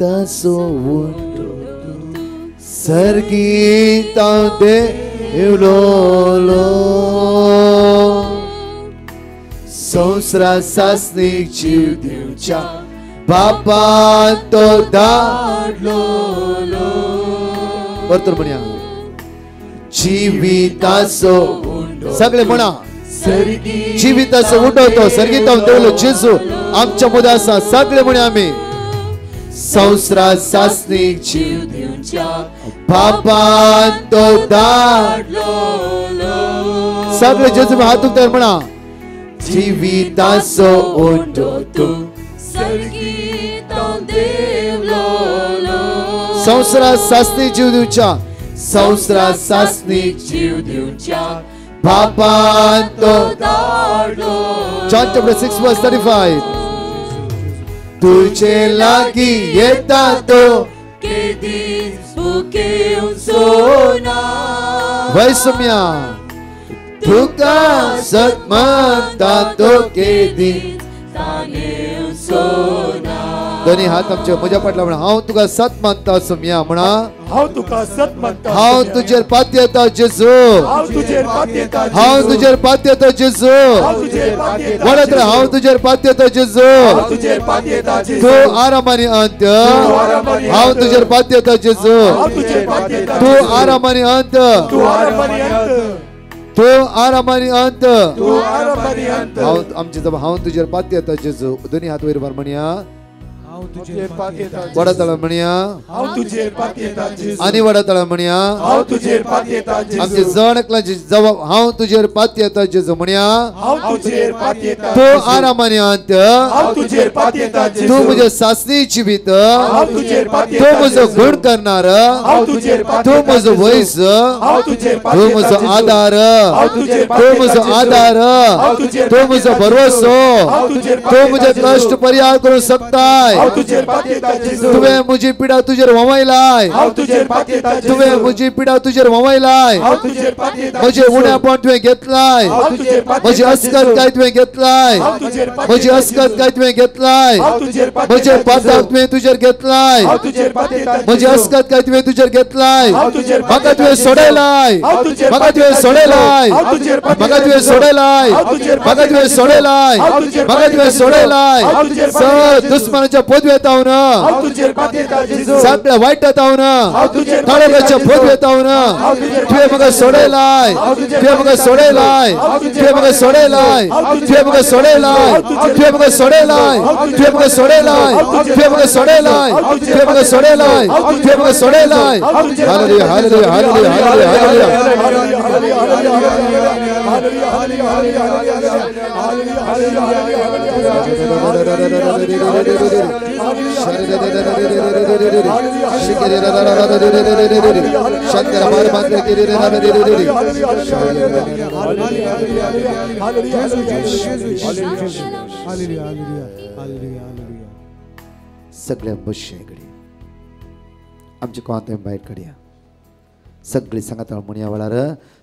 जिविताचो उंडो सर्गीता देवलोलो संवसारा सासणीक जीव दिवच्या बापान तो धाडलोलो. परतून म्हणया जिविताचो सगळे म्हणा जिविताचो उंडो तो सर्गीता देवलो जेजू आमच्या मदें आसा. सगळे म्हणे आमी संवसारा सासणीक जीव दिवच्या बापान तो धाडलोलो. सगळे जेजू हात उक्तार म्हणा जिविताचो उंडो तूं सर्गीता देवलोलो संवसारा सासणीक जीव दिवच्या संवसारा सासणीक जीव दिवच्या बापान तो धाडलो. John chapter 6 verse 35. तुझे लागी येता तो केदीच भुकेवचो ना वैसम्या तुका सत मानता तो केदीच तानेवचो ना. दोन्ही हात आमचे म्हज्या फाटल्या म्हणा हांव तुका सत मानता सोम्या म्हणा हांव तुका सत मानता हांव तुजेर पातयेता जेजू हांव तुजेर पातयेता हांव तुजेर पातयेता जेजू म्हणत हांव तुजेर पातयेता जेजू तूं आराम आनी अंत हांव तुजेर पातयेता जेजू तूं आराम आनी अंत तूं आराम आनी अंत हांव आमचे जबाब हांव तुजेर पातयेता जेजू. दोन्ही हात वयर मार म्हणया वडा तळा म्हणया आनी वडा तळा म्हणया आमचे जण एकल्याची जबाब हांव तुजेर पातयेता जेजू म्हणया तूं आराम आनी अंत तूं म्हज्या सासणी जिवीत तूं म्हजो गुण करणार तूं म्हजो वैज तूं म्हजो आदार तूं म्हजो आदार तूं म्हजो भरवसो तूं म्हजे कश्ट परिहार करूंक शकताय. तुवें म्हजी पिडा तुजेर व्हांवयलाय तुवें म्हजी पिडा तुजेर व्हांवयलाय म्हजें उणेपण तुवें घेतलाय म्हजी अस्कत काय तुवें घेतलाय म्हजी अस्कत काय तुवें घेतलाय म्हजें पातक तुवें तुजेर घेतलाय म्हजी अस्कत काय तुवें तुजेर घेतलाय. म्हाका तुवें सोडयलाय म्हाका तुवें सोडयलाय म्हाका तुवें सोडयलाय म्हाका तुवें सोडयलाय म्हाका तुवें सोडयलाय. सर दुस्मनाच्या पदवेत हांव ना सगळ्या वायटात हांव ना काळोखाच्या पदवेत हांव ना तुवें म्हाका सोडयलाय तुवें म्हाका सोडयलाय तुवें म्हाका सोडयलाय तुवें म्हाका सोडयलाय तुवें म्हाका सोडयलाय तुवें म्हाका सोडयलाय तुवें म्हाका सोडयलाय तुवें म्हाका सोडयलाय तुवें म्हाका सोडयलाय. Hallelujah hallelujah hallelujah hallelujah hallelujah. सगळ्या बशे घडये आमचे कोणात भायर काडया. सगळी सांगात म्हणया वेळार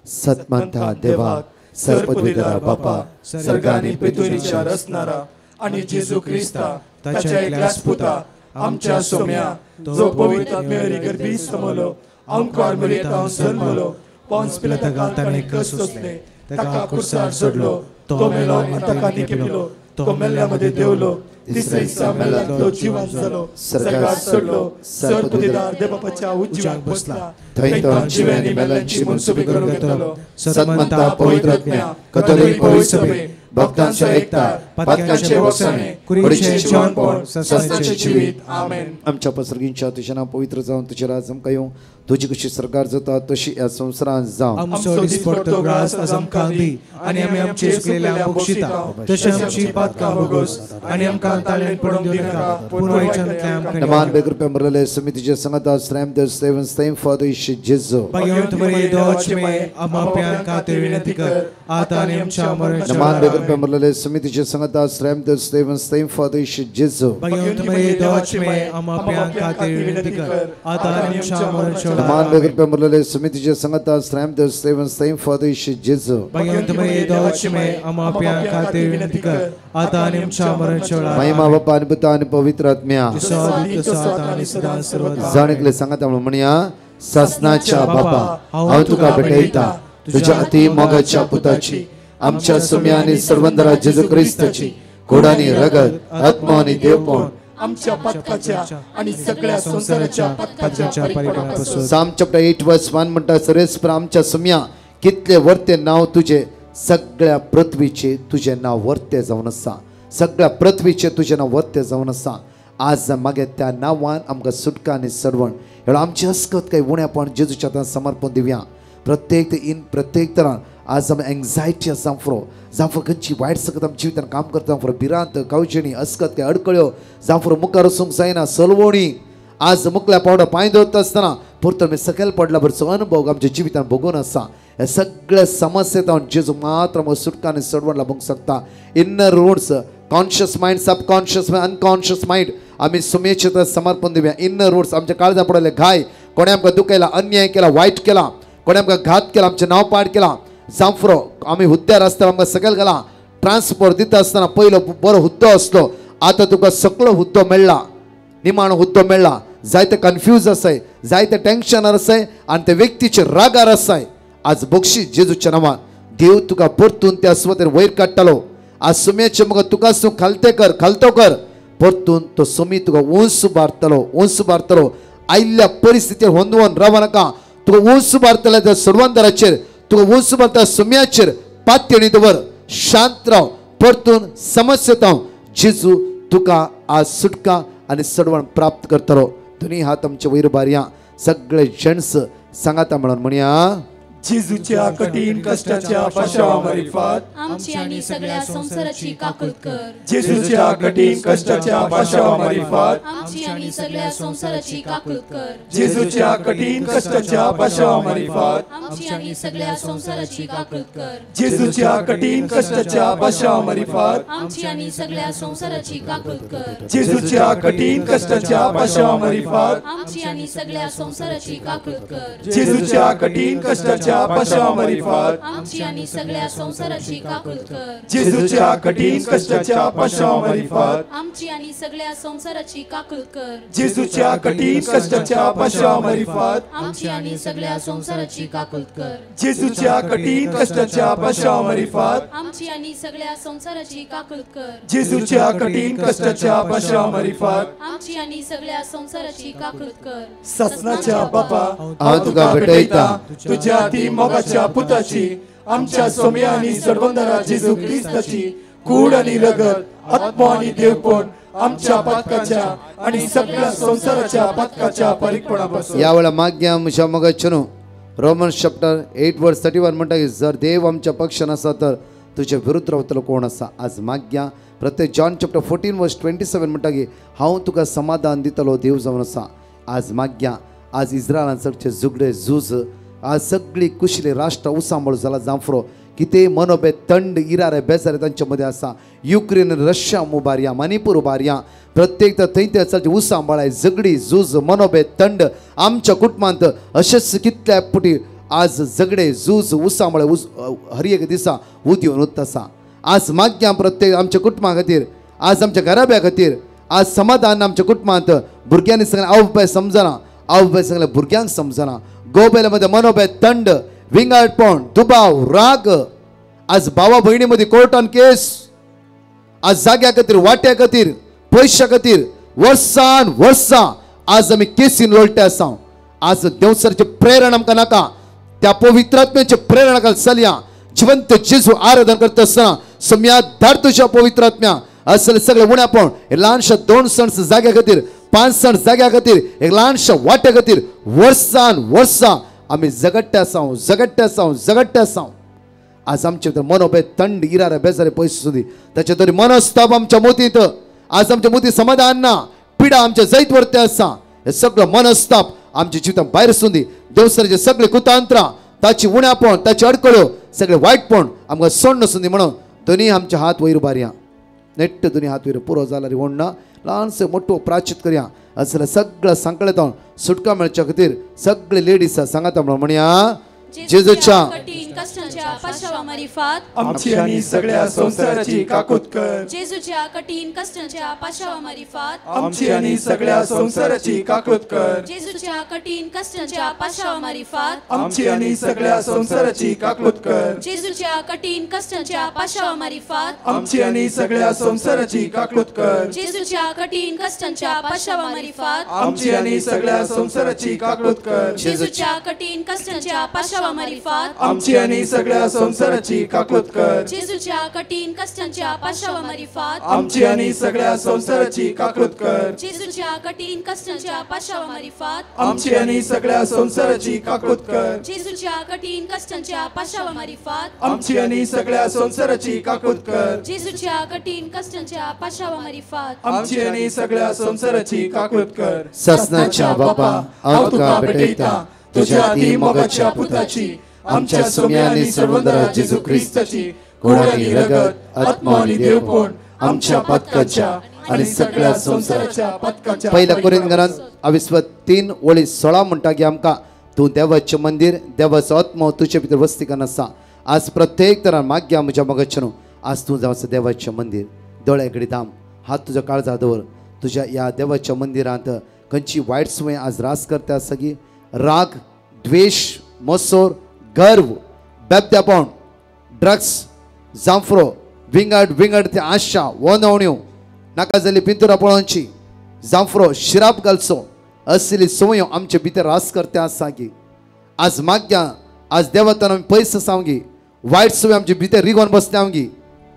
सतमानता देवा सर्वपदवीधरा बापा सर्गानी पृथ्वीच्या रचणारा आणि जेजू ख्रिस्ता ताच्या एकल्याच पुता आमच्या सोम्या जो पवित्र आत्म्यावरी गर्भी समलो आमकार मरियेंत जल्मलो पोन्स पिलाताक ताणें कश्ट सोंसले ताका कुर्सार सोडलो तो मेलो आनी ताका निकेपलो तो मेल्ल्या मदें देंवलो तिसऱ्या दिसा मेल्ल्यांतलो जिवन जालो सर्गार चडलो सर्वपदवीधर देवबापाच्या उजव्याक बसला थंय तो जिव्या आनी मेल्ल्यांची मनसुबी करूंक येतलो. सतमंता पवित्र आत्म्या कथोलीक पवित्र सभे भक्तांचो एकता पातकांचे भोगसणे कुडीचें जिवनपण सस्नाचें जिवीत. आमेन. आमच्या पसरगींच्या तुजें नांव पवित्र जावन तुजें राज आमकां येवं तुजी कशी सरकार जाता तशी ह्या संवसारांत जावं. आमचो दिसपडटो ग्रास आज आमकां दी आनी आमी आमचे चुकलेल्यांक बक्षिता तशें आमची पातकां भोगोस आनी आमकां ताळेन पडूंक दिनाका पूण वायटांतल्यान आमकां नमान बेकृपे मरलेले समितीचे संगता श्रेम देव सेवन सेम फादर इश जेजू भगवंत मरे दोच में आमाप्यां खातीर विनंती कर आता आनी आमच्या मरणाच्या नमान बेकृपे मरलेले समितीचे संगता श्रेम देव सेवन सेम फादर इश जेजू भगवंत मरे दोच में आमाप्यां खातीर विनंती कर आता आनी आमच्या मरणाच्या. वेळार. मान कृपया मुरलेले समितीचे संगता श्राम देव सेवन सेम फादर जेजू. भगवंत देवाची आम्हा खातीर विनंती कर आता आणि आमच्या मरणाच्या वेळार. महिमा बापा आणि पुता आणि पवित्र आत्म्या. जाण एकले सांगता म्हणून म्हणया सासनाच्या बापा हांव तुका भेटयता तुझ्या अति मोगाच्या पुताची आमच्या सुम्या आणि सर्वंदरा जेजू क्रिस्ताची कोडानी रगत आत्मा आणि देवपण आमच्या पातकाच्या आणि सगळ्या संसाराच्या पातकाच्या परिणामापासून. साम चॅप्टर 8 वर्स 1 म्हणता सरेस्पर आमच्या सुम्या कितले वर्ते नाव तुझे सगळ्या पृथ्वीचे तुझे नाव वर्ते जावन आसा. सगळ्या पृथ्वीचे तुझे नाव वर्ते जावन आसा. आज मागीर त्या नांवान आमकां सुटका आनी सरवण हेळ आमची हसकत काय उणेपण जेजूच्या हातान समर्पण दिवया. प्रत्येक इन प्रत्येक तरान आज आमी एंग्जायटी आसा जावं जावं खंयची वायट सकत आमच्या जिवितान काम करता जावं भिरांत कावचेणी असकत काय अडकळ्यो जावं मुखार वचूंक जायना सलवणी आज मुकल्या पावडा पांय दवरता आसतना परतून आमी सकयल पडला बरचो अनुभव आमच्या जिवितान भोगून आसा. ह्या सगळ्या समस्येत हांव जेजू मात्र आमकां सुटका आनी सडवण लाबूंक शकता. Inner roots conscious mind subconscious mind unconscious mind आमी सुमेचे तर समर्पण दिवया. इनर रूट्स आमच्या काळजा पडले घाय कोणें आमकां दुखयला अन्याय केला वायट केला कोणें आमकां घात केला आमचें नांव पाड केला जांफरो आमी हुद्द्यार आसतना आमकां सकयल घाला ट्रान्सफर दिता आसतना पयलो बरो हुद्दो आसलो आतां तुका सगळो हुद्दो मेळ्ळा निमाणो हुद्दो मेळ्ळा. जायते कन्फ्यूज आसाय जायते टेन्शनार आसाय आनी ते व्यक्तीचे रागार आसाय. आज बक्षीस जेजूच्या नांवान देव तुका परतून त्या सुवातेर वयर काडटलो. आज सुम्याचे मुखार तुका तूं खालते कर खालतो कर परतून तो सुमी तुका उंच उबारतलो उंच उबारतलो. आयिल्ल्या परिस्थितीर होंदवून राव नाका. तुका उंच उबारतले त्या सर्वंदराचेर तुका उंच उबारता सुम्याचेर पातयेणी दवर शांत राव परतून समस्येत हांव जेजू तुका आज सुटका आनी सडवण प्राप्त करतलो. दोन्ही हात आमचे वयर उबारया. सगळे जेंट्स सांगाता म्हणून म्हणया जेजूच्या कठीण कष्टाच्या पाशावा मारिफात आमची आणि सगळ्या संसाराची काकूत कर. जेजूच्या कठीण कष्टाच्या पाशावा मारिफात आमची आणि सगळ्या संसाराची काकूत कर. जेजूच्या कठीण कष्टाच्या पाशावा मारिफात आमची आणि सगळ्या संसाराची काकूत कर. जेजूच्या कठीण कष्टाच्या पाशावा मारिफात आमची आणि सगळ्या संसाराची काकूत कर. जेजूच्या कठीण कष्टाच्या पाशावा मारिफात आमची आणि सगळ्या संसाराची काकूत कर. जेजूच्या कठीण कष्टाच्या पाशावा मारिफात आमची आणि सगळ्या संसाराची काकूत कर. जेजूच्या कठीण कष्टाच्या पाशावा मारिफात आमची आणि सगळ्या संसाराची काकूत कर. जेजूच्या कठीण कष्टाच्या पाशावा मारिफात आमची आणि सगळ्या संसाराची काकूत कर. जेजूच्या कठीण कष्टाच्या पाशावा मारिफात आमची आणि सगळ्या संसाराची काकूत कर. जेजूच्या कठीण कष्टाच्या पाशावा मारिफात आमची आणि सगळ्या संसाराची काकूत कर. ससनाच्या बापा हांव तुका भेटयता तुझ्या ती मोगाच्या पुताची आमच्या सोम्या आणि सर्वंदरा जेजू क्रिस्ताची कूड आणि रगत आत्मा आणि देवपण आमच्या पातकाच्या आणि सगळ्या संसाराच्या पातकाच्या परिपणापासून. या वेळा माग्या आमच्या मोगाचें रोमन चॅप्टर 8 वर्स 31 म्हणटा की जर देव आमच्या पक्षान आसा तर तुझे विरुद्ध रावतलो कोण आसा. आज माग्या प्रत्येक जॉन चॅप्टर 14 वर्स 27 म्हणटा की हांव तुका समाधान दितलो देव जावन आसा. आज माग्या आज इस्रायलान सगळे झुगडे झूज आज सगळी कुशली राष्ट्र उसांबळ जाला जांफरो कितें मनोबे थंड इरारे बेजारे तांचे मदें आसा. युक्रेन रशिया उबारया मणिपूर उबारया प्रत्येक थंय थंय चलचे उसांबळाय झगडी झूज मनोबे थंड आमच्या कुटुंबांत अशेंच कितल्या पुटी आज झगडे झूज उसांबळे हर एक दिसा उदयन उरता आसा. आज माग्या प्रत्येक आमच्या कुटुंबा खातीर आज आमच्या घराब्या खातीर आज समाधान आमच्या कुटुंबांत भुरग्यांनी सगळें आवय बापाय समजना आवय बापाय सगळ्या भुरग्यांक समजना गोबेल्या मध्ये मनोबे थंड विंगाडपण दुबाव राग आज भावा भयणी मध्ये कोर्टान केस आज जाग्या खातीर वाट्या खातीर पयशा खातीर वर्सान वर्सां आज आमी केसीन लोळटे आसा. आज देवसराचें प्रेरण आमकां नाका त्या पवित्रात्म्याचें प्रेरणा घाल चलया. जिवंत जेजू आराधन करता आसतना सम्या धाड तुज्या पवित्रात्म्या असले सगळे उण्यापण ल्हानशा 2 सण जाग्या खातीर 5 सण जाग्या खातीर एक ल्हानशा वाट्या खातीर वर्सान वर्सां आमी झगडटे आसा झगडटे आसा झगडटे आसा. आज आमचे भितर मनोबे थंड इरारे बेजारे पयस सुदी ताचे तरी मनस्ताप आमच्या मोतींत आज आमच्या मोती समाधान ना पिडा आमच्या जैत वरते आसा. हे सगळं मनस्ताप आमच्या जिवितां भायर सुंदी देवसराचे सगळे कुतांत्रां ताची उण्यापण ताची अडकळ्यो सगळे वायटपण आमकां सोडण सुंदी म्हणून दोन्ही आमचे हात वयर उबारया नेट्ट दोन्ही हात वयर पुरो जाला रे ओडना ल्हानसो मोठो प्राचित करया असले सगळं सांकळेत सुटका मेळच्या खातीर सगळे लेडीज सांगाता म्हणया जेजूच्या कठीण कष्टांच्या पाशावा मारिफात आमची आणि सगळ्या संसाराची काकूत कर. जेजूच्या कठीण कष्टांच्या पाशावा मारिफात आमची आणि सगळ्या संसाराची काकूत कर. जेजूच्या कठीण कष्टांच्या पाशावा मारिफात आमची आणि सगळ्या संसाराची काकूत कर. जेजूच्या कठीण कष्टांच्या पाशावा मारिफात आमची आणि सगळ्या संसाराची काकूत कर. जेजूच्या कठीण कष्टांच्या पाशावा मारिफात आमची आणि सगळ्या संसाराची काकूत कर. जेजूच्या कठीण कष्टांच्या पाशावा मारिफात आमची आणि सगळ्या संसाराची काकूत कर. जेजूच्या कठीण कष्टांच्या पाशावा मारिफात आमची आणि सगळ्या संसाराची काकूत कर. जेजूच्या कठीण कष्टांच्या पाशावा मारिफात आमची आणि सगळ्या संसाराची काकूत कर. जेजूच्या कठीण कष्टांच्या पाशावा मारिफात आमची आणि सगळ्या संसाराची काकूत कर. जेजूच्या कठीण कष्टांच्या पाशावा मारिफात आमची आणि सगळ्या संसाराची काकूत कर. ससनाच्या बापा हांव तुका भेटयता तुझ्या अति मोगाच्या पुताची आमच्या सोम्या आणि सर्वंदरा जेजू ख्रिस्ताची कोड आणि रगत आत्मा आणि देवपण आमच्या पातकाच्या आणि सगळ्या संसाराच्या पातकाच्या. पहिल्या कोरिंथकरांस अविस्वत 3:16 म्हणटा की आमकां तूं देवाचें मंदीर देवाचो आत्मो तुजे भितर वस्ती करून आसा. आज प्रत्येक तरान माग्या म्हज्या मोगाचें न्हू आज तूं जावचो देवाचें मंदीर. दोळे कडेन दाम हात तुजो काळजा दवर. तुज्या ह्या देवाच्या मंदिरांत खंयची वायट संवय आज रास करता आसा की राग द्वेष मसोर गर्व बेबद्यापण ड्रग्स जांफरो विंगड विंगड ते आशा वनवण्यो नाका जाल्ली पिंतुरा पळोवची जांफरो शिराप घालचो असली संवयो आमचे भितर रास करते आसा की आज माग्या आज देवतान आमी पयस आसावगी वायट संवय आमचे भितर रिगोवन बसल्या गी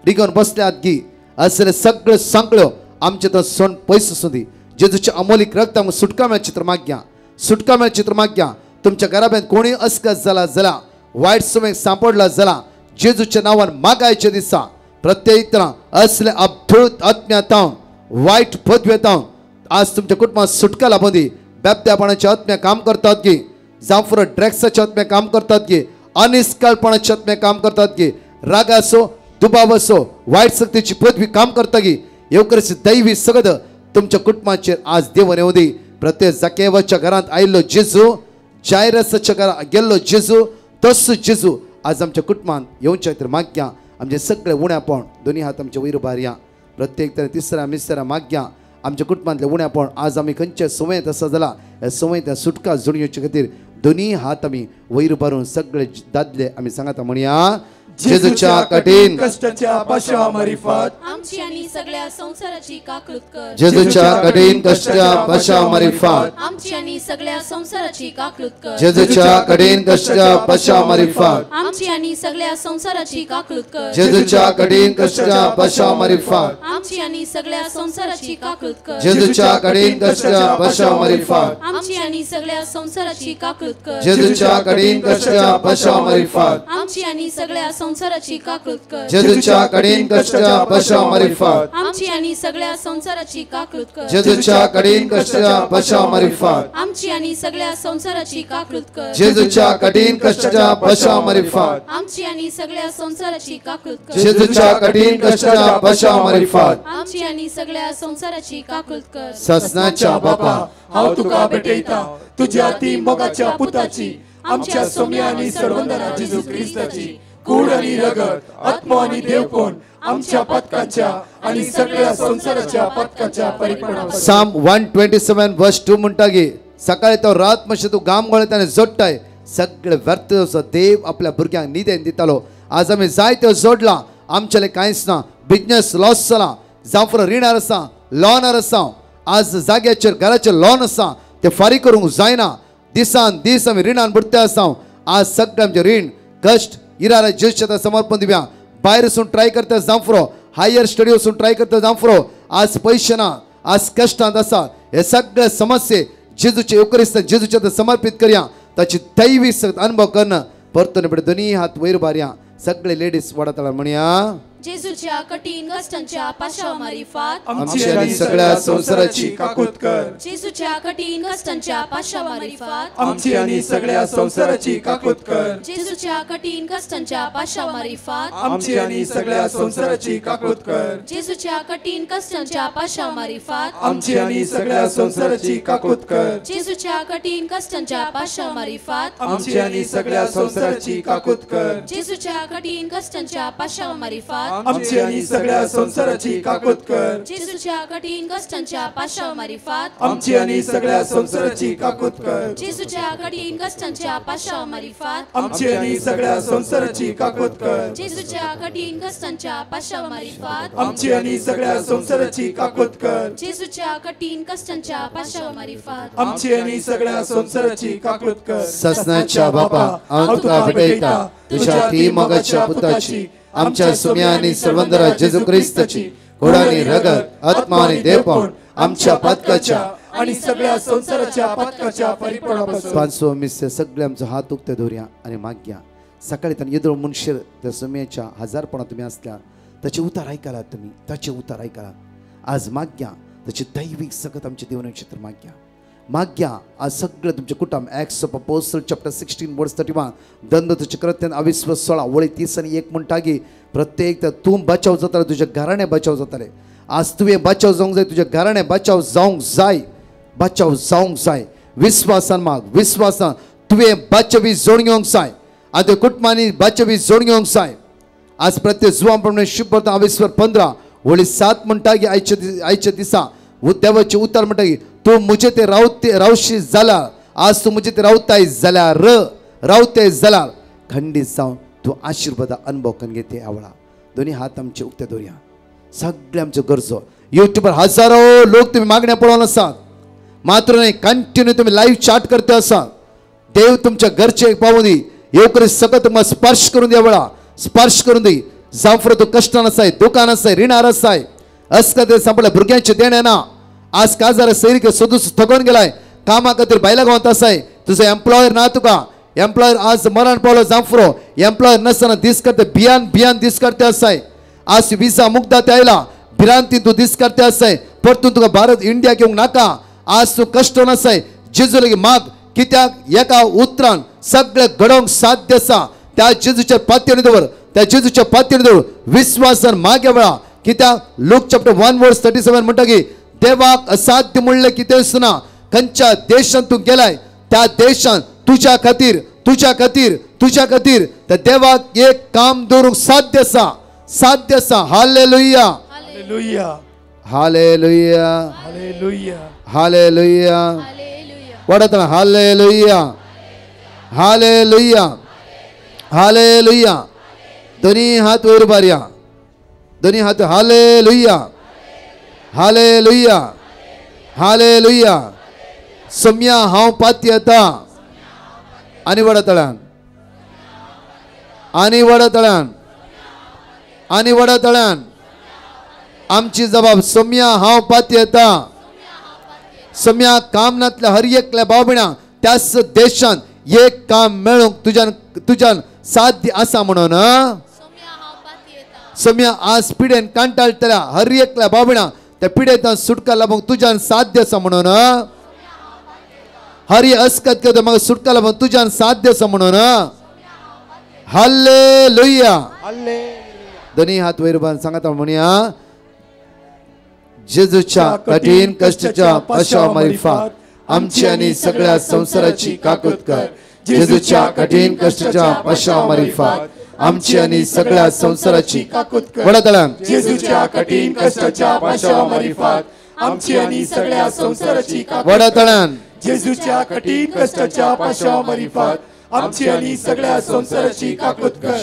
रिगोवन बसल्यात गी असले सगळ्यो सांकळ्यो आमचे तो सण पयस आसूं दी. जेजूचे अमोलीक रक्त आमकां सुटका मेळची तर माग्या सुटका मेळची तर माग्या. तुमच्या घराब्यांत कोणी अस्कस जाला जाला वायट संवय सांपडला जाला जेजूच्या नांवान मागायच्या दिसा प्रत्येक तरा असले अब्धूत आत्म्या वायट पदवेतावन आज तुमच्या कुटुंबात सुटका लाभूं दी. बेबद्यापणाच्या आत्म्या काम करतात की जांफुर ड्रग्साच्या आत्म्या काम करतात की अनिस्काळपणाच्या आत्म्या काम करतात की रागाचो दुबावाचो वायट शक्तीची पदवी काम करता की येवकरची दैवी सगद तुमच्या कुटुंबाचेर आज देवन येवं दी. प्रत्येक जाकेवाच्या घरांत आयिल्लो जेजू जायरसाच्या घरा गेल्लो जेजू तसो जेजू आज आमच्या कुटुंबांत येवच्या खातीर माग्या. आमचे सगळे उण्यापण दोन्ही हात आमचे वयर उबारया. प्रत्येक तरेन तिसऱ्या मिसऱ्या माग्या आमच्या कुटुंबांतले उण्यापण आज आमी खंयच्या संवयेंत आसा जाला ह्या संवयेंत सुटका जोडून येवचे खातीर दोन्ही हात आमी वयर उबारून सगळे दादले आमी सांगाता म्हणया जेजूच्या कठीण कष्टाच्या पाशावा मारिफात आमची आणि सगळ्या संसाराची काकूत कर. जेजूच्या कठीण कष्टाच्या पाशावा मारिफात आमची आणि सगळ्या संसाराची काकूत कर. जेजूच्या कठीण कष्टाच्या पाशावा मारिफात आमची आणि सगळ्या संसाराची काकूत कर. जेजूच्या कठीण कष्टाच्या पाशावा मारिफात आमची आणि सगळ्या संसाराची काकूत कर. जेजूच्या कठीण कष्टाच्या पाशावा मारिफात आमची आणि सगळ्या संसाराची काकूत कर. जेजूच्या कठीण कष्टाच्या पाशावा मारिफात आमची आणि सगळ्या संसाराची काकूत कर. जेजूच्या कठीण कष्टाच्या पाशावा मारिफात आमची आणि सगळ्या संसाराची काकूत कर. जेजूच्या कठीण कष्टाच्या पाशावा मारिफात आमची आणि सगळ्या संसाराची काकूत कर. जेजूच्या कठीण कष्टाच्या पाशावा मारिफात आमची आणि सगळ्या संसाराची काकूत कर. जेजूच्या कठीण कष्टाच्या पाशावा मारिफात आमची आणि सगळ्या संसाराची काकूत कर. ससनाच्या बापा हांव तुका भेटयता तुझ्या अति मोगाच्या पुताची आमच्या सोम्या आणि सर्वंदरा जेजू ख्रिस्ताची कूड आणि रगत आत्मा आणि देवपण आमच्या पातकाच्या आणि सगळ्या संसाराच्या पातकाच्या परिपणावर. साम 127:2 म्हणटा की सकाळी तो रात मातशें तूं गाम गळत आनी जोडटाय सगळे व्यर्थ देव आपल्या भुरग्यांक निदेन दितालो. आज आमी जायत्यो जोडलां आमच्याले कांयच ना. बिजनेस लॉस जाला जांव रिणार आसा लॉनार आसा आज जाग्याचेर घराचेर लॉन आसा ते फारीक करूंक जायना. दिसान दीस आमी रिणान बुडते आसा. आज सगळें आमचें रीण कश्ट इरारा जेजूच्या समर्पण दिवया. भायर वचून ट्राय करता जांफरो हायर स्टडी वचून ट्राय करता जांफरो आज पयशे ना आज कश्टांत आसा. हे सगळे समस्ये जेजूचे येवकरिस्त जेजूच्या समर्पीत करया. ताची दैवी अनुभव करणं परतून दोन्ही हात वयर उबारया. सगळे लेडीज वडाताळा म्हणया जेजूच्या कठीण कष्टांच्या पाशावा मारिफात आमची आनी सगळ्या संवसाराची काकूत कर. जेजूच्या कठीण कष्टांच्या पाशावा मारिफात आमची आनी सगळ्या संवसाराची काकूत कर. जेजूच्या कठीण कष्टांच्या पाशावा मारिफात आमची आनी सगळ्या संवसाराची काकूत कर. जेजूच्या कठीण कष्टांच्या पाशावा मारिफात आमची आनी सगळ्या संवसाराची काकूत कर. जेजूच्या कठीण कष्टांच्या पाशावा मारिफात आमची आनी सगळ्या संवसाराची काकूत कर. जेजूच्या कठीण कष्टांच्या पाशावा मारिफात आमची आनी सगळ्या संवसाराची काकूत कर. जेजूच्या कठीण कष्टांच्या पाशावा मारिफात आमची आनी सगळ्या संवसाराची काकूत कर. जेजूच्या कठीण कष्टांच्या पाशावा मारिफात आमची आनी सगळ्या संवसाराची काकूत कर. जेजूच्या कठीण कष्टांच्या पाशावा मारिफात आमची आनी सगळ्या संवसाराची काकूत कर. जेजूच्या कठीण कष्टांच्या पाशावा मारिफात आमची आनी सगळ्या संवसाराची काकूत कर. ससनाच्या बापा, हांव तुका भेटयता तुझ्या ती मोगाच्या पुताची, आमच्या सुम्या आनी सर्वंदरा जेजू क्रिस्ताची घोडानी रगत, आत्मा आनी देवपण आमच्या पातकाच्या आणि सगळ्या संवसाराच्या पातकाच्या परिपूर्णापासून. 500 मिस्य सगळे आमचो हात उक्ते दवरया आनी मागया. सकाळी ताणें येदोळ मनशेर त्या सुम्याच्या हजारपणा तुमी आसल्या ताचे उतार आयकलात, तुमी ताचे उतार आयकलात. आज मागया ताची दैवीक सकत आमच्या देवनाक्षेत्र मागया मागया. आज सगळें तुमचें कुटुंब Acts of Apostle chapter 16 verse 31 दंड तुझे कृत्यान अविस्वास 16 वळी 30 आनी 1 म्हणटा की प्रत्येक तूं बचाव जाताले, तुज्या घराणें बचाव जाताले. आज तुवें बचाव जावंक जाय, तुज्या घराणें बचाव जावंक जाय, बचाव जावंक जाय. विस्वासान माग, विस्वासान तुवें बचावी जोड घेवंक जाय आनी तुज्या कुटुंबांनी बचावी जोड घेवंक जाय. आज प्रत्येक जुवां प्रमाणे शुभ्र अविस्वर 15 वळी 7 म्हणटा की आयच्या दिसा देवाचें उतर म्हणटा की तूं म्हजे ते रावते रावशी जाला, आज तूं म्हजे ते रावताय जाल्यार रावताय जाल्यार खंडीत जावन तूं आशिर्वादा अनुभव करून घेते. आवळा दोन्ही हात आमचे उक्ते दवरया. सगळे आमच्यो गरजो युट्यूबार हजारो लोक तुमी मागण्या पळोवन आसात, मात्र न्हय कंटिन्यू तुमी लायव्ह चाट करते आसात. देव तुमच्या घरचे पावूं दी, येवकरी सगळं तुमकां स्पर्श करून दी, वेळा स्पर्श करून दी. जावं तूं कश्टान आसाय, दुकान आसाय, रिणार आसाय, अस्कते सांपडल्या भुरग्यांचें देणें ना, आज काजार सैरिक सोदूस थकोन गेलाय, कामा खातीर भायल्या गांवांत आसाय, तुजो एम्प्लॉयर ना तुका, एम्प्लॉयर आज मरण पावलो जांफरो, एम्प्लॉयर नासतना दीस करते भियान भियान दीस करते आसाय. आज विजा मुग्धा ते आयला भिरांती तूं दीस करते आसाय, परतून तुका भारत इंडिया घेवंक नाका. आज तूं कश्ट नासाय, जेजू लागीं माग, कित्याक एका उतरान सगळें घडोवंक साध्य आसा. त्या जेजूच्या पातयेन दवर, त्या जेजूच्या पातयेन दवर विस्वासान मागे वेळा. कित्याक लूक चॅप्टर 1 वर्स 37 म्हणटा की देवाक असाध्य म्हणलें कितेंच ना. खंयच्या देशांत तूं गेलाय त्या देशांत तुज्या खातीर तुज्या खातीर तुज्या खातीर त्या देवाक एक काम दवरूंक साध्य आसा, साध्य आसा. Hallelujah, hallelujah, hallelujah, hallelujah, hallelujah. वडत hallelujah, hallelujah, hallelujah. दोन्ही हात वयर उबारया, दोन्ही हात. Hallelujah, hallelujah, hallelujah. सम्या हांव पातयेता आनी व्हडा तळ्यान, आनी व्हडा तळ्यान, आनी व्हडा तळ्यान. आमची जबाब सम्या हांव पातयेता. सम्या काम नातल्या हर एकल्या भाव भयणा त्याच देशांत एक काम मेळूंक तुज्यान तुज्यान साध्य आसा म्हणून. सम्या आज पिडेन कांटाळटल्या हर एकल्या भाव भयणा त्या पिडेंतल्यान सुटका लाभूंक तुज्यान साध्य आसा म्हणून. हरी अस्कत करता म्हाका सुटका लाभूंक तुज्यान साध्य आसा म्हणून. हालेलुया. दोन्ही हात वयर बांद सांगता म्हणया, जेजूच्या कठीण कष्टाच्या पाशावा मारिफात आमची आनी सगळ्या संवसाराची काकूत कर. जेजूच्या कठीण कष्टाच्या पाशावा मारिफात आमची आनी सगळ्या संवसाराची काकूत कर. व्हडा तळ्यान जेजूच्या कठीण कष्टाच्या पाशावा मारिफात आमची आनी सगळ्या संवसाराची काकूत व्हडा कर. तळ्यान जेजूच्या कठीण कष्टाच्या पाशावा मारिफात आमची आनी सगळ्या संवसाराची काकूत कर.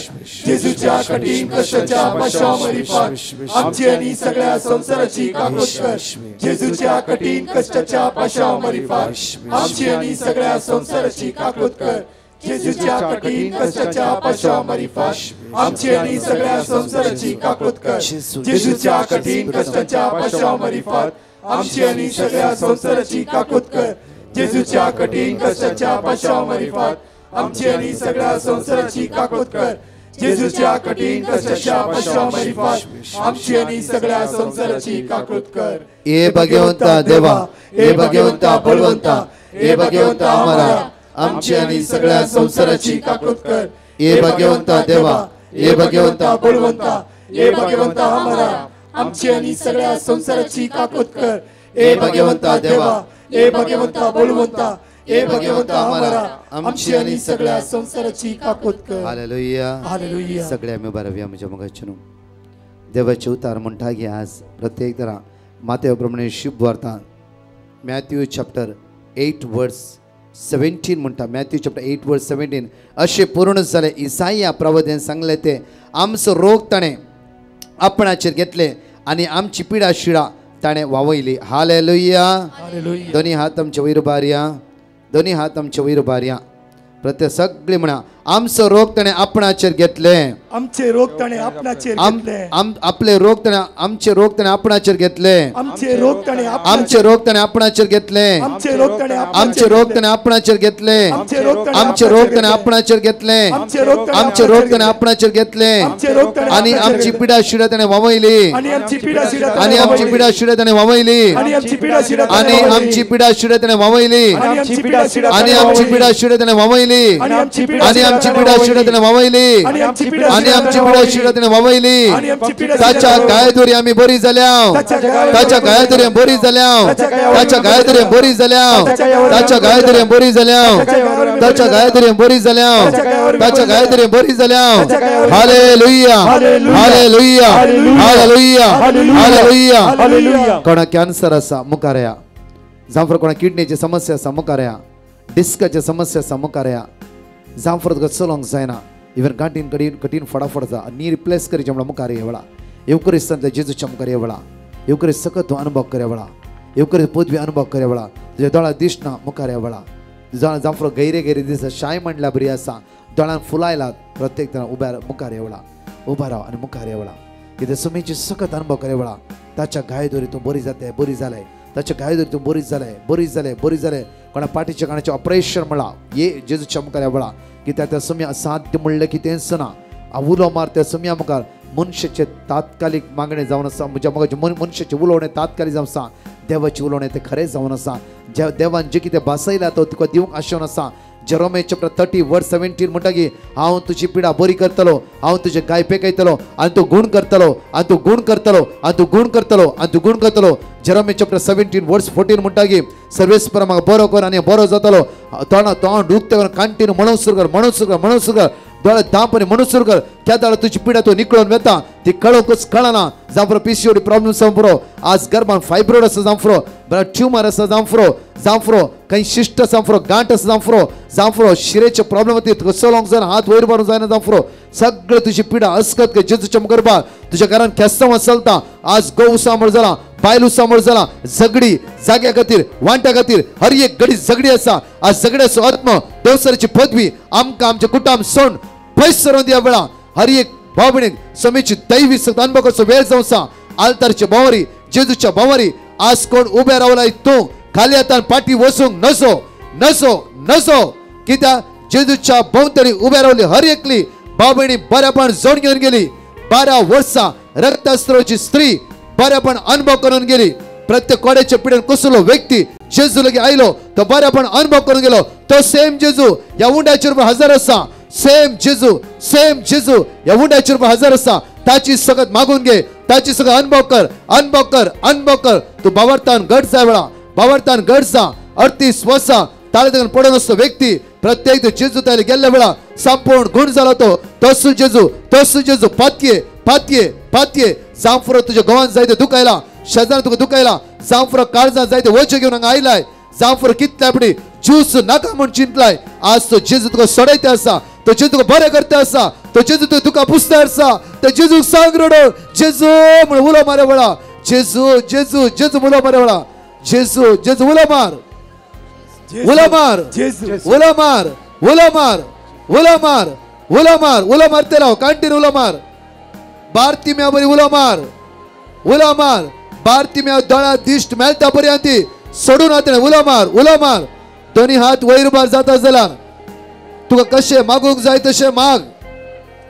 जेजूच्या कठीण कष्टाच्या पाशावा मारिफात आमची आनी सगळ्या संवसाराची काकूत कर. जेजूच्या कठीण कष्टाच्या पाशावा मारिफात आमची आनी सगळ्या संवसाराची काकूत कर. जेजूच्या कठीण कष्टाच्या पाशावा मारिफात आमची आनी सगळ्या संवसाराची काकूत कर. जेजूच्या कठीण कष्टाच्या पाशावा मारिफात आमची आनी सगळ्या संवसाराची काकूत कर. जेजूच्या कठीण कष्टाच्या पाशावा मारिफात आमची आनी सगळ्या संवसाराची काकूत कर. जेजूच्या कठीण कष्टाच्या पाशांव मारिफात आमची आनी सगळ्या संवसाराची काकूत कर. ए भगवंता देवा, ए भगवंता बळवंता, ए भगवंता आमारा, आमची आनी सगळ्या संवसाराची काकूत कर. ए भगवंता देवा, ए भगवंता बळवंता, ए भगवंता आमारा, आमची आनी सगळ्या संवसाराची काकूत कर. ए भगवंता देवा, ए भगवंता बळवंता, ए भगवंता आमारा, आमची आनी सगळ्या संवसाराची काकूत कर. Hallelujah, hallelujah. सगळे आमी बरव्या म्हज्या मोगाचें देवाचे उतार म्हणटा की आज प्रत्येक तरा मातेव प्रमाणे शुभ वार्ता मॅथ्यू चॅप्टर 8 वर्स 17 म्हणटा. मॅथ्यू चॅप्टर 8 वर्स 17 अशें पूर्ण जालें इसाया प्रवाद्यान सांगलें ते आमचो रोग ताणें आपणाचेर घेतले आनी आमची पिडा शिडा ताणें वावयली. हालेलुया. दोनी हात आमचे वयर उबारया, दोनी हात आमचे वयर उबारया. प्रत्येक सगळी म्हणा आमचो रोग ताणें आपणाचेर घेतले, आमचे रोग ताणें आपणाचेर घेतले, आपले रोग ताणें आमचे रोग ताणें आपणाचेर घेतले, आमचे रोग ताणें आमचे रोग ताणें आपणाचेर घेतले, आमचे रोग ताणें आमचे रोग ताणें आपणाचेर घेतले, आमचे रोग ताणें आपणाचेर घेतले, आमचे रोग ताणें आपणाचेर घेतले आनी आमची पिडा शिडा ताणें वावयली, आणि आमची पिडा शिडा आनी आमची पिडा शिडा ताणें वावयली, आणि आमची पिडा शिडा आनी आमची पिडा शिडा ताणें वावयली, आणि आनी आमची पिडा शिडा ताणें वावयली, आणि आमची पिडा शिडा ताणें वावयली, आणि आमची पिडा शिडा ताणें वावयली. ताच्या गायदोरी आमी बरी जाल्या, ताच्या गायदोरी बरी जाल्या, ताच्या गायदोरी बरी जाल्या, ताच्या गायदोरी बरी जाल्या, ताच्या गायदोरी बरी जाल्या, ताच्या गायदोरी बरी जाल्या. Hallelujah, hallelujah, hallelujah, hallelujah. कोणा कॅन्सर आसा मुखार या, जांव कोणा किडनीची समस्या आसा मुखार या, डिस्काची समस्या आसा मुखार या, जांव तुका चलोवंक जायना, इवन गांठीन कठीण कठीण फटाफट जा, नी रिप्लेस करीचे म्हणल्यार मुखार ये वेळा, येवकरिस्तांतल्या जेजूच्या मुखार ये वेळा, येवकरी सकत तूं अनुभव करे वेळा, येवकरी पदवी अनुभव करे वेळा, तुज्या दोळा दिसना मुखार ये वेळा, जांव गैरे गैरे दिसता शाय म्हणल्या बरी आसा, दोळ्यान फुलायला प्रत्येक जाण उब्या मुखार ये वेळा, उबा राव आनी मुखार ये वेळा, कितें सुमेची सकत अनुभव करे वेळा, ताच्या गायदोरी तूं बरी जाताय, बरी जालें, ताच्या गायदोरी तूं बरी जालें, बरी जालें, बरी जालें. कोणा पाटीच्या कोणाचें ऑपरेशन म्हळां ये जेजूच्या मुखार या वेळा, कित्याक त्या सुम्या असाध्य म्हणलें कितेंच ना. उलो मार त्या सुम्या मुखार मनशाचें तात्कालीक मागणें जावन आसा, म्हज्या मोगाचें मनशाचें उलोवणें तात्कालीक जावन आसा, देवाचें उलोवणें तें खरें जावन आसा. ज्या देवान जें कितें भासयलां तो तुका दिवंक आशेवन आसा. जेरोमे चॅप्टर 30 वर्स 17 म्हणटा की हांव तुजी पिडा बरी करतलो, हांव तुजे गाय पेकयतलो आनी तूं गूण करतलो, आनी तूं गूण करतलो, आनी तूं गूण करतलो, आनी तूं गूण करतलो. जेरोमे चॅप्टर 17 वर्स 14 म्हणटा की सर्वेस्पर म्हाका बरो कर आनी बरो जातलो. तोंडा तोंड दुखता कर, कांटिन्यू म्हणून सुरू कर, म्हणून सुरू कर, म्हणून सुरू कर, दोळे दांपणी म्हणून सुरू कर. त्या दाडा तुजी पिडा तूं निकळून वेता, ती कळोवंकच कळना. जावं पीसीओडी प्रॉब्लम जावं पुरो, आज गर्भान फायब्रॉइड आसा जावं पुरो, बरं ट्युमर आसा जावं पुरो, जावं पुरो काही शिश्ट जावं पुरो, गांठ आसा जावं पुरो, जावं पुरो शिरेचे प्रॉब्लम ती तुका चलोवंक जायना, हात वयर मारूंक जायना जावं पुरो, सगळें तुजी पिडा अस्कत जेजूच्या गर्भात तुज्या घरान खेस्तांव चलता. आज गोव सांबळ जाला, बायल सांबळ जाला, झगडी जाग्या खातीर वांट्या खातीर हर एक घडी झगडी आसा. आज झगड्याचो आत्म देवसराची पदवी आमकां आमच्या कुटुंब सोड पयस सरोवन दिया वेळा. हर एक भाव भयणीक समीची दैवी सक्त अनुभवाचो वेळ जावन आसा. आल्तारच्या भावारी जेजूच्या भावारी आज कोण उबे रावलाय तूं खाली हातान पाटी वचूंक नसो, नसो, नसो. कित्याक जेजूच्या भोंवतणी उबे रावली हर एकली भाव भयणी बऱ्यापण जोड घेवन गेली. 12 वर्सां रक्तस्रावाची स्त्री बऱ्यापण अनुभव करून गेली. प्रत्येक कोड्याच्या पिडेन कसलो व्यक्ती जेजू लगे आयलो तो बऱ्यापण अनुभव करून गेलो. तो सेम जेजू ह्या उंड्याचेर हजर आसा, सेम जेजू, सेम जेजू ह्या उंड्याचेर हजर आसा. ताची सगळं मागून घे, ताची सगळं अनुभव कर, अनुभव कर, अनुभव कर. तू बावरतान घट जाय वेळा, बावरतान घट जा. 38 वर्सां ताळे पडून असतो व्यक्ती प्रत्येक जेजू तायले गेल्ल्या वेळा संपूर्ण गुण झाला तो तसो जेजू, तसो जेजू. पातये पातये पातये जांफुरो तुझ्या गोवान जायते दुखायला, शेजारान तुका दुखायला, जांफुरो काळजान जायते वचे घेवन हांगा आयलाय, जांफुरो कितल्या पडी ज्यूस नाका म्हूण चिंतलाय. आज तो जेजू तुका सोडयते आसा, तो जेजू तुका बरें करता आसा, तो जेजू तुका तुका पुसता आसा. तो जेजूक सांग रडो जेजू म्हण उलो मारे वेळा, जेजू जेजू जेजू उलो मारे वेळा, जेजू जेजू उलो मार, उलो मार, उलो मार, उलो मार, उलो मार, उलो मार, उलो मारते राव, कंटिन्यू उलो मार. भारती म्या बरी उलो मार, उलो मार. भारती म्या दोळा दिश्ट मेळटा पर्यंत सोडून आतां उलो मार, उलो मार. दोनी हात वयर उबार जाता जाल्यार तुका कशें मागूंक जाय तशें माग,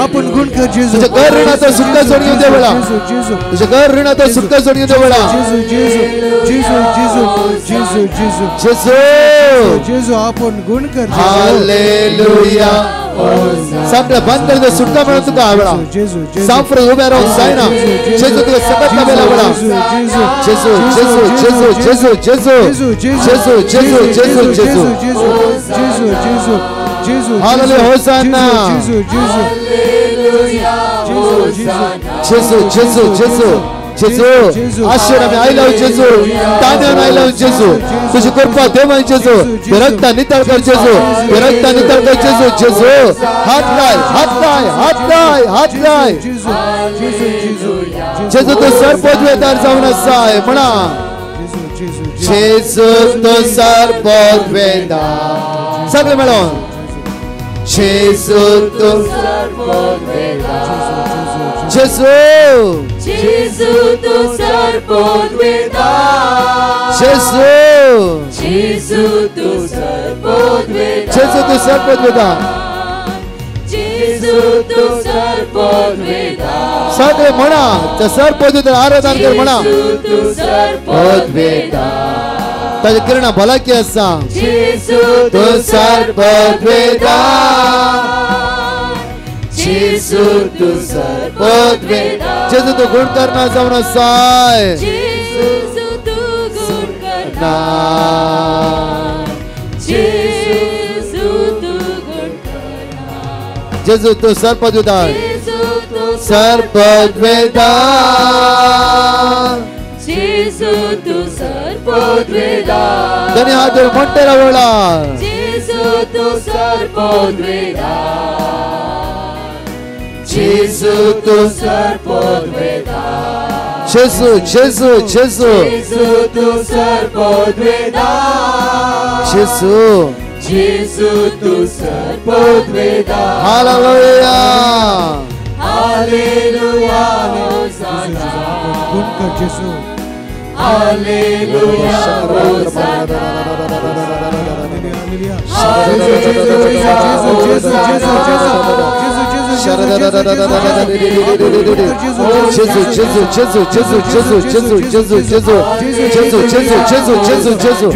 आपण गुण कर जेजू. तुझ्या घर ऋणाचा सुटका सोडून घेऊन दे वेळा. तुझ्या घर ऋणाचा सुटका सोडून घेऊन दे वेळा. जेजू जेजू जेजू जेजू जेजू जेजू जेजू जेजू आपण गुण कर. हालेलुया. सगळं बंद कर दे, सुटका मिळून तुका आवडा. सांफ्र उभ्या राहून जायना. जेजू तुका सकत लाभेला आवडा. जेजू जेजू जेजू जेजू जेजू जेजू जेजू जेजू जेजू जेजू जेजू जेजू. हालेलुया होसाना. जेजू जेजू जेजू जेजू जेजू जेजू. आश्चर्य आयला जेजू, तान्यान आयला जेजू. तुझी कृपा देवान जेजू, रक्ता नितळ कर जेजू, रक्ता नितळ कर जेजू. जेजू हात लाय, हात लाय, हात लाय, हात लाय. जेजू तू सर्वोच्चदार जाऊन असाय म्हणा. जेजू तू सर्वोच्चदार. सगळे मिळून जेजू तू सर्वोच्चदार. जेजू जेजू तू सर्वोच्चदार. जेजू जेजू तू सर्वोच्चदार. जेजू तू सर्वोच्चदार. जेजू तू सर्वोच्चदार. सगळे म्हणा त्या सर्वोच्चदार आराधना कर म्हणा. तू सर्वोच्चदार. ताच्या किरणा भलाकी आसा. जेजू तू सर्वोच्चदार. जेजू तू सर्वोच्चदार. जेजू तू गुण करना जाऊन असाय. जेजू तू गुण करना. जेजू तू गुण करना. जेजू तू सर्वोच्चदार. सर्वोच्चदार. जेजू तू सर्वोच्चदार. धन्य हात मोठे रावला. जेजू तू सर्वोच्चदार. जेजू तू सर्वोच्चदार. जेजू जेजू जेजू जेजू तू सर्वोच्चदार. जेजू जेजू तू सर्वोच्चदार. Hallelujah hallelujah होसाना. गुण कर जेजू. Hallelujah hosanna. हालेलुया जेजू जेजू जेजू जेजू जेजू जेजू जेजू जेजू जेजू जेजू जेजू जेजू जेजू जेजू जेजू जेजू.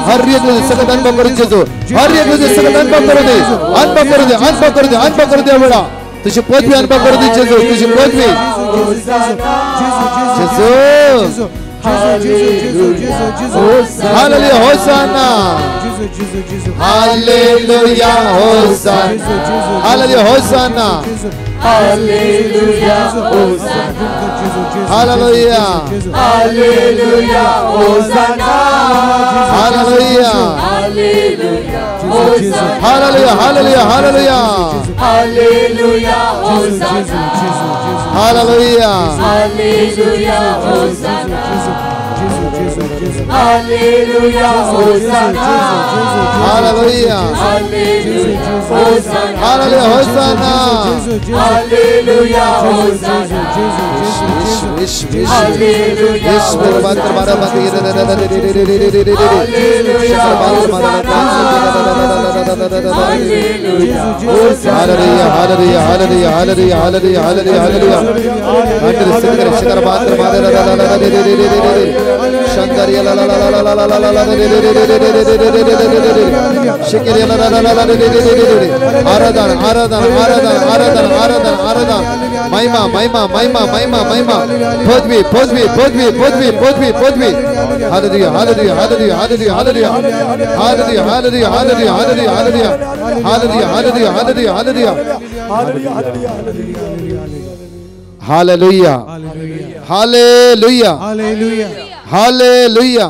हर एक सगळं अनुभव करू जेजू. हर एक सगळं अनुभव करू दे, अनुभव करू दे, अनुभव करू दे, अनुभव करू दे वेळा. तुझी पदवी अनुभव करू दे जेजू, तुझी पदवी. जेजू hallelujah hosanna. Hallelujah hosanna. Hallelujah hosanna. Hallelujah hosanna. Hallelujah hallelujah hosanna. Hallelujah hallelujah hosanna. Hallelujah hallelujah hallelujah hallelujah hosanna. Hallelujah hallelujah hosanna. Hallelujah hosanna. Hallelujah hallelujah hosanna. Hallelujah hosanna. Hallelujah hosanna. Hallelujah hallelujah hallelujah hallelujah hallelujah hallelujah hallelujah hallelujah. आराधना आराधना आराधना आराधना आराधना आराधना. महिमा महिमा महिमा महिमा महिमा. पदवी पदवी पदवी पदवी पदवी पदवी. Hallelujah hallelujah hallelujah hallelujah hallelujah hallelujah hallelujah hallelujah hallelujah hallelujah hallelujah hallelujah hallelujah hallelujah hallelujah hallelujah.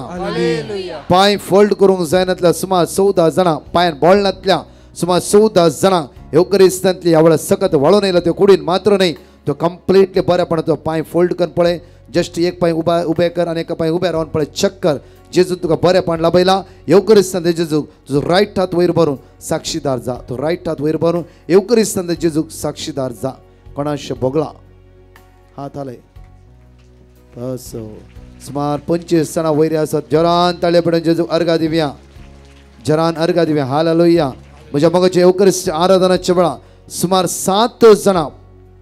पांय फोल्ड करूंक जायनातल्या सुमार 14 जाणां, पांयान बोळनातल्या सुमार 14 जाणां येवकरिस्तांतली ह्या वेळार सकत वाळून येयला. त्यो कुडीन मात्र न्हय, तो कंप्लिटली बरेपणान तो पांय फोल्ड करून पळय. जस्ट एक पांय उबा उबे कर आनी एका पांय उबे रावन पळय, चेक कर. जेजू तुका बरेपण लाभयला. येवकरिस्तांत जेजूक तुजो रायट हात वयर भरून साक्षीदार जा. तो रायट हात वयर भरून येवकरिस्तांत जेजूक साक्षीदार जा. कोणाशें भोगला हात हालय. असो सुमार 25 जाणां वयर आसात. जरान ताळे पडून जेजूक अर्घा दिवया. जरान अर्घा दिवया. हालेलुया. म्हज्या मोगाच्या येवकरिस्त आराधनाच्या वेळा सुमार 7 जाणां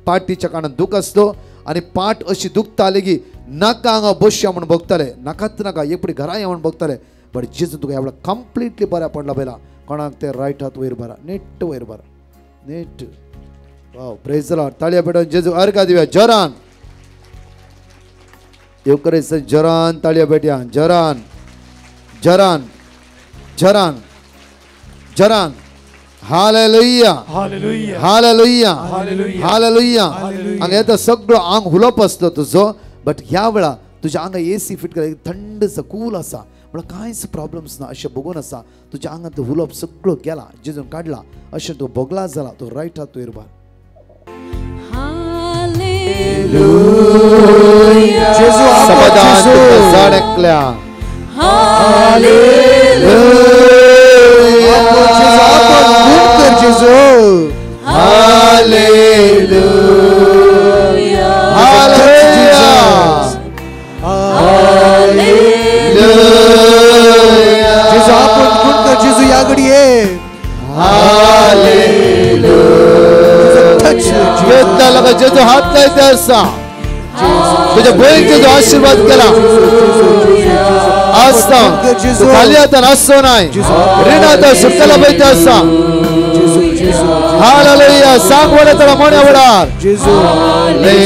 पाटीच्या कारणान दुख आसलो आनी पाट अशी दुखताली की नाका हांगा बसया म्हूण भोगताले, नाकाच नाका एक पडी घरा या म्हूण भोगताले. बट जेजू तुका ह्या वेळार कंप्लिटली बऱ्या पडला पयला. कोणाक ते रायट हात वयर भरा, नेट वयर भरा, नेट. वाव, प्रेज the Lord. ताळया पेटोवन जेजू अर्घा दिवया जोरान. येवकरिस्त जोरान ताळया पेटया, जोरान जोरान जोरान जोरान. Hallelujah hallelujah hallelujah. हांगा येता सगळो आंग हुलोप आसलो तुजो, बट ह्या वेळा तुज्या आंगा एसी फिट कर, थंड कूल आसा म्हळ्यार कांयच प्रॉब्लम्स ना अशें भोगून आसा. तुज्या आंगांतलो हुलोप सगळो गेला, जेजून काडला, अशें तूं भोगला जाला. तूं रायट हात वयर भार. समाधान तुका एकल्या. Hallelujah. Hallelujah. Hallelujah. जेजू आपण गुण कर जेजू या घडये. हालेलुया. जेजू हात लायते आसा, तुझ्या भयण जेजू आशीर्वाद केला आसता. खाली हातान आसचो नाय, रिणांत सुटकला पळयता आसा. हालेलुया. सांग वडा तडा मोण्या वडार. हालेलुया.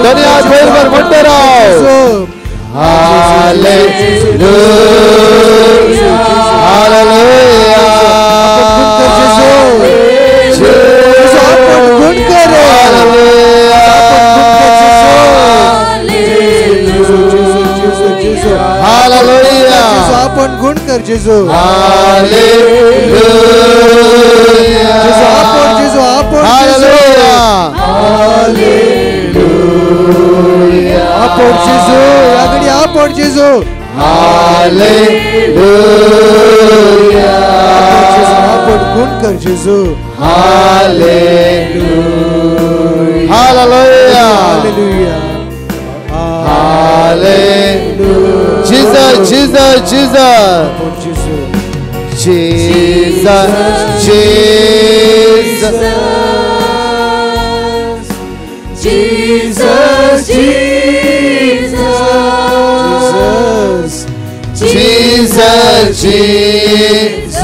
दोन्ही हात वयर भर म्हणते राव. हालेलुया. हालेलुया. हालेलुया. आपण गुण कर जेजू. हालेलुया. जेजू आपण, जेजू आपण. हालेलुया. हालेलुया. आपण जेजू या घडी, आपण जेजू. हालेलुया. आपण गुण कर जेजू. Hallelujah. Hallelujah. Hallelujah. Hallelujah. Jesus, Jesus, Jesus. Jesus, Jesus. Jesus, Jesus. Jesus, Jesus.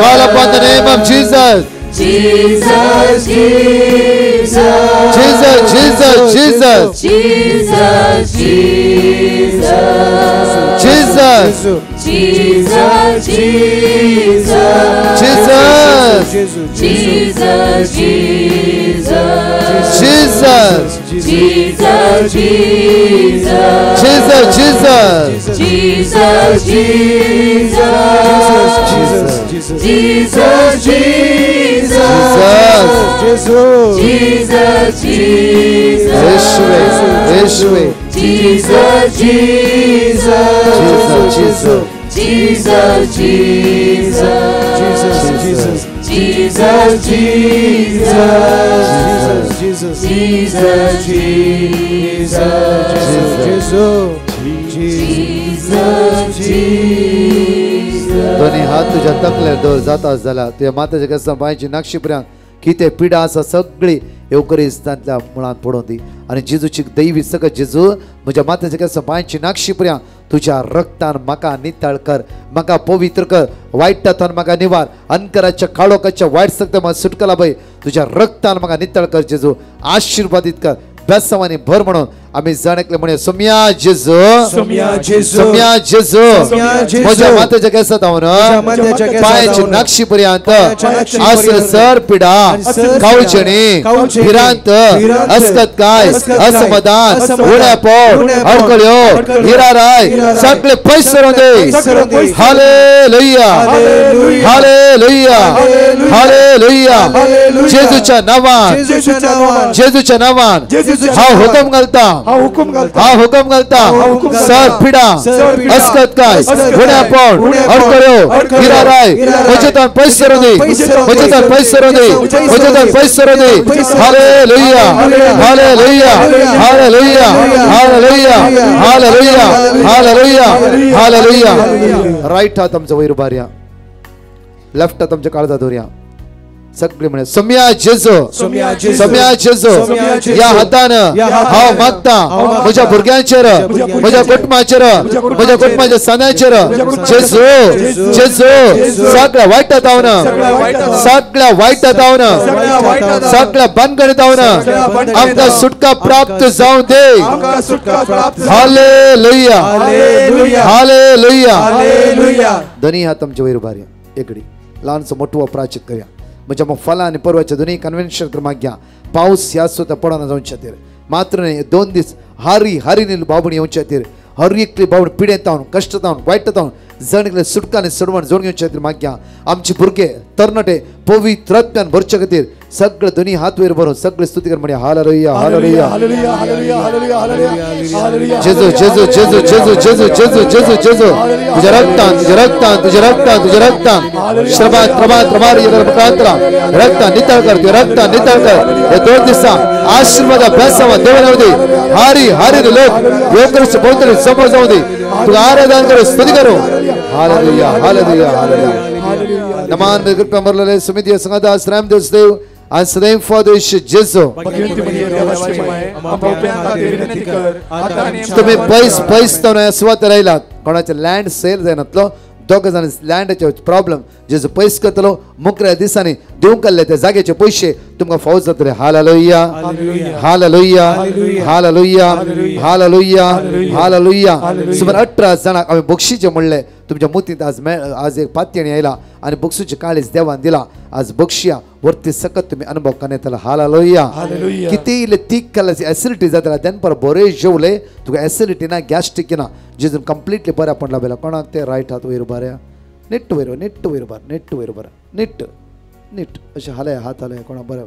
Call upon the name of Jesus. Jesus, Jesus. Jesus, Jesus, Jesus. Jesus, Jesus. Jesus. Jesus, Jesus. Jesus. Jesus, Jesus. Jesus. Jesus, Jesus. Jesus, Jesus. Jesus, Jesus. Jesus, Jesus, Jesus. Jesus. Jesus, Jesus. Yeshua, Yeshua. Jesus, Jesus. Jesus, Jesus. Jesus, Jesus, Jesus. Jesus. Jesus, Jesus. Jesus, Jesus, Jesus. Jesus. Jesus, Jesus. दोन्ही हात तुझ्या तकलेर दवर जाता जाला. तुझ्या माताच्या केसां पांयची नक्षी पर्यंत कितें पिडा आसा सगळी येवकरिस्तांतल्या मुळांत पडून दी. आनी जेजूची दैवी सगळं जेजू म्हज्या माताच्या केसां पांयची नक्षी पर्यंत तुझ्या रक्तान म्हाका नितळ कर, म्हाका पवित्र कर, वायटांतल्यान म्हाका निवार, अंकराच्या काळोखाच्या वायट सगळं म्हाका सुटकला पळय. तुझ्या रक्तान म्हाका नितळ कर जेजू, आशीर्वादीत कर, बेसावानी भर म्हणून आम्ही जण एकले म्हणूया. सोम्या जेजू, सोम्या जेजू, सोम्या जेजू. म्हज्या माथ्याच्या केसात हांव पांयाची नक्षी पर्यंत आसर सर पिडा कावचणी भिरांत अस्कत काय असमाधान उण्यापोट अडकळ्यो हिराराय सगळे पैसे दे. Hallelujah hallelujah hallelujah. जेजूच्या नावान, जेजूच्या नावान हा हुकम घालता, हा हुकम घालता. सर पिडा अस्कत काय उण्यापोट अडकळ्यो हिराराय म्हजेतान पैसे दे, म्हजेतान पैसे दे, म्हजेतान पैसे दे. Hallelujah hallelujah hallelujah hallelujah hallelujah hallelujah hallelujah. Right हात आमचा वयर उबारया. लेफ्ट हात आमच्या काळजात दवरया. सगळे म्हणे सोम्या जेजू, सोम्या जेजू, या हातान हांव मागता म्हज्या भुरग्यांचेर, म्हज्या कुटुंबाचेर, म्हज्या कुटुंबाच्या सणाचेर, जेजू जेजू सगळ्या वायट जावन, सगळ्या वायट जावन, सगळ्या भानगडीत जावन आमकां सुटका प्राप्त जावं दे. Hallelujah, hallelujah. दोन्ही हात आमचे वयर उबारया. एकडी ल्हानसो मोटवो प्राचित करया. म्हणजे मग फलां आनी परवाच्या दोन्ही कन्व्हेन्शन क्रमांक घ्या. पावस ह्या सुद्दां पडना जावचे खातीर मात्र न्हय, 2 दीस हारी हारीनी बाबणी येवचे खातीर, हर एकली बाबणी पिडेंत जावन, कश्ट जावन, वायट जावन जण एकले सुटका आनी सोडवण जोडून घेवचे खातीर मागया. आमचे भुरगे तरणाटे पवित्र आत्म्यान भरचे खातीर सगळे दोन्ही हात वयर भरून सगळे स्तुती कर म्हणया. Hallelujah, hallelujah. जेजू जेजू जेजू जेजू जेजू जेजू जेजू जेजू, तुझ्या रक्तान, तुझ्या रक्तान, तुझ्या रक्तान, तुझ्या रक्तान श्रबा त्रबा त्रबारी रक्तान नितळ कर, तुझ्या रक्तान नितळ कर. हे 2 दिसा आशीर्वाद बेसावा देवान येवं दे. हारी हारी लोक योग्य भोवतणी समोर जावं दे. तुका आराधन करू, स्तुती करू. Hallelujah, hallelujah, hallelujah. नमान कृपा मरलेले समिती संघादास रामदेव देव आणि सदैव फादर जेजू, तुम्ही पैस पैस तर सुवात राहिलात. कोणाचे लँड सेल जायनातलो, दोग जाण लँडाचे प्रॉब्लम जेजू पयस करतलो. मुकऱ्या दिसांनी दिवंक काडले त्या जाग्याचे पयशे तुमकां फावो जातले. Hallelujah, hallelujah, hallelujah, hallelujah, hallelujah. सुमार 18 जाणांक हांवें बक्षीचें म्हणलें. तुमच्या मुतींत आज आज एक पातयेणी आयला आनी बक्षूचें काळीज देवान दिला. आज बक्षया वरती सकत तुमी अनुभव करून येतला. हालेलुया. कितें इल्लें तीख खाल्यार एसिडिटी जातला. तेन पर बरें जेवले तुका एसिडिटी ना, गॅस्ट्रीक ना, जेजून कंप्लिटली बऱ्या पडला बेला. कोणाक ते रायट हात वयर उबारया. नेट्ट वयर, नेट्ट वयर उबार, नेट्ट वयर उबार, नेट्ट नेट अशें हालय, हात हालय. कोणा बरें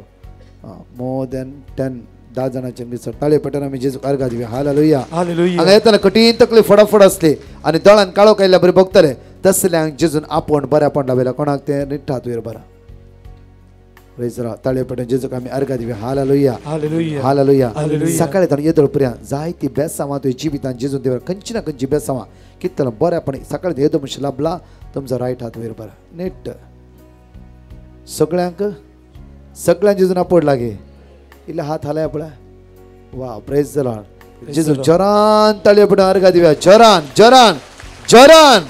मोर दॅन 10 10 जाणांचे मिसळ ताळे पेटून आमी जेजूक अर्घा दिवया. हालेलुया. हांगा येतना कठीण तकली फटाफट आसली आनी दोळ्यान काळो कायल्या बरी भोगतले तसल्यांक जेजून आपोवन बऱ्यापण लायला. कोणाक ते निट्ट हात वयर बरा ताळे पेटून जेजूक आमी अर्घा दिवया. Hallelujah, hallelujah. सकाळी ताणें येदोळ पर्यंत जायती बेसांवां तुवें जिवितान जेजून देवा खंयची ना खंयची बेसांवां कितलो बऱ्यापणी सकाळी येदो मनशां लाभला. तुमचो रायट हात वयर बरा नेट सगळ्यांक सगळ्यांक जेजून आपोड लागे. इल्ले हात हालय पळय. वा, प्रेज the Lord. जेजू जोरान ताळयो पडून अर्घा दिवया. जोरान जोरान जोरान.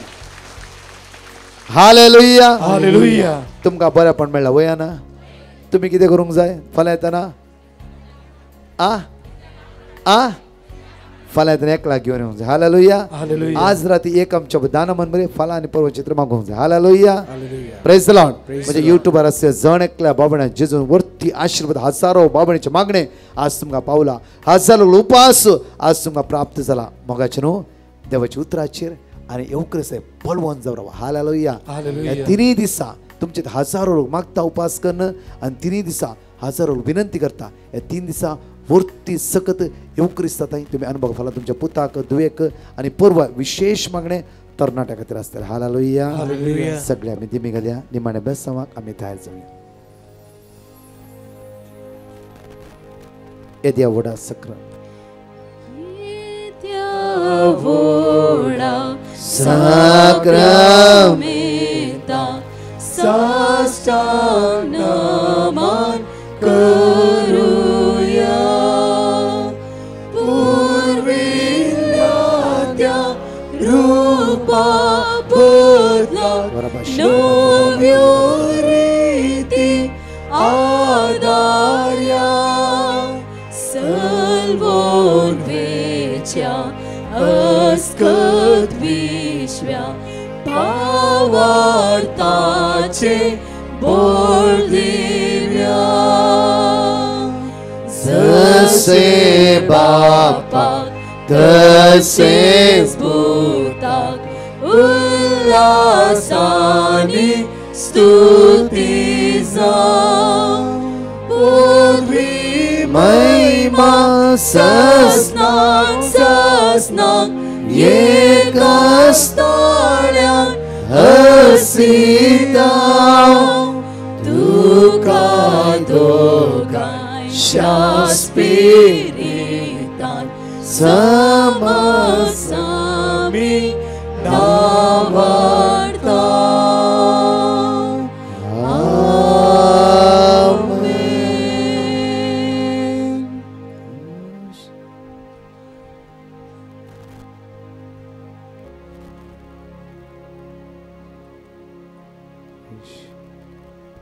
Hallelujah, hallelujah. तुमकां बरेंपण मेळ्ळा वया ना? तुमी कितें करूंक जाय फाल्यां येतना? आ आ फाल्यां येतना एकला घेवन येवंक जाय. हालेलुया. आज राती एक आमच्या दाना मन बरें फाल्यां आनी परवा चित्र मागोवंक जाय. हालेलुया, प्रेज the Lord. म्हणजे युट्यूबार आसले जण एकल्या बाबण्या जेजून वरती आशीर्वाद हजारो बाबणीचे मागणे आज तुमकां पावला. हजारो उपास आज तुमकां प्राप्त जाला. मोगाचें न्हू देवाच्या उतराचेर आनी येवक्रिस्ताचेर बळवंत जावन रावा. हालेलुया. तिनूय दिसा तुमचे हजारो लोक मागता उपास कन्न आनी तिनूय दिसा हजारो लोक विनंती करता. ह्या 3 दिसा वरती सकत येवक्रिस्ता ताई तुमी अनुभव फाल्यां तुमच्या पुताक दुयेक आनी परवा विशेश मागणे तरणाट्या खातीर आसतलें. हालेलुया. सगळे आमी दिमी घालया. निमाण्या बेसांवाक आमी तयार जावया. येद्या व्हडा सक्र साक्रामेंता साष्टांग नमन करूया. पुर्विल्ल्या त्या रूपा बदला नव्यो रिती आदार्या. सल्वोन वेच्या अस्कत विश्व्या पावार्ताचे बोल दिव्या. जसे बापा तसेच पुताक उल्हासानी स्तुती जावं. पृथ्वी महिमा ससनाक ससनाक एकस्थान्याक हसिता. तुका दोगांच्या स्पिरितान समसामी नावाडता.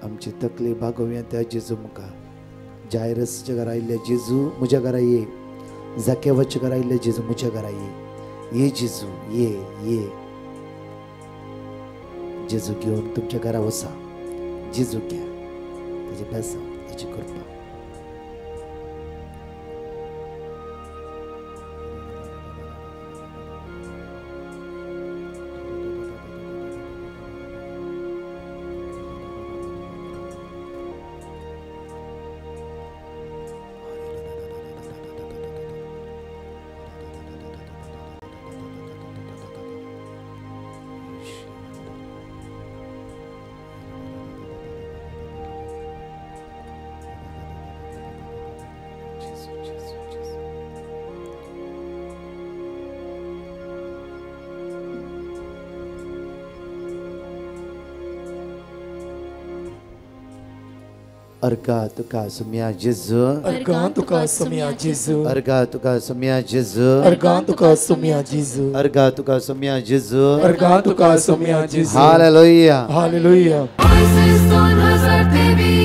आमची तकली भागोवया त्या जेजू मुखार. जायरसच्या घरा आयिल्ल्या जेजू म्हज्या घरा ये, जाकेवाच्या घरा आयिल्ल्या जेजू म्हज्या घरा ये, ये जेजू ये ये. जेजू घेवन तुमच्या घरा वसा, जेजू घ्या, ताजे बेसांव, ताची कृपा. अर्गा तुका सुम्या जेजू, अर्गा तुका सुम्या जेजू, अर्गा तुका सुम्या जेजू, अर्गा तुका सुम्या जेजू, अर्गा तुका सुम्या जेजू, अर्गा तुका सुम्या जेजू. Hallelujah, hallelujah. 2023.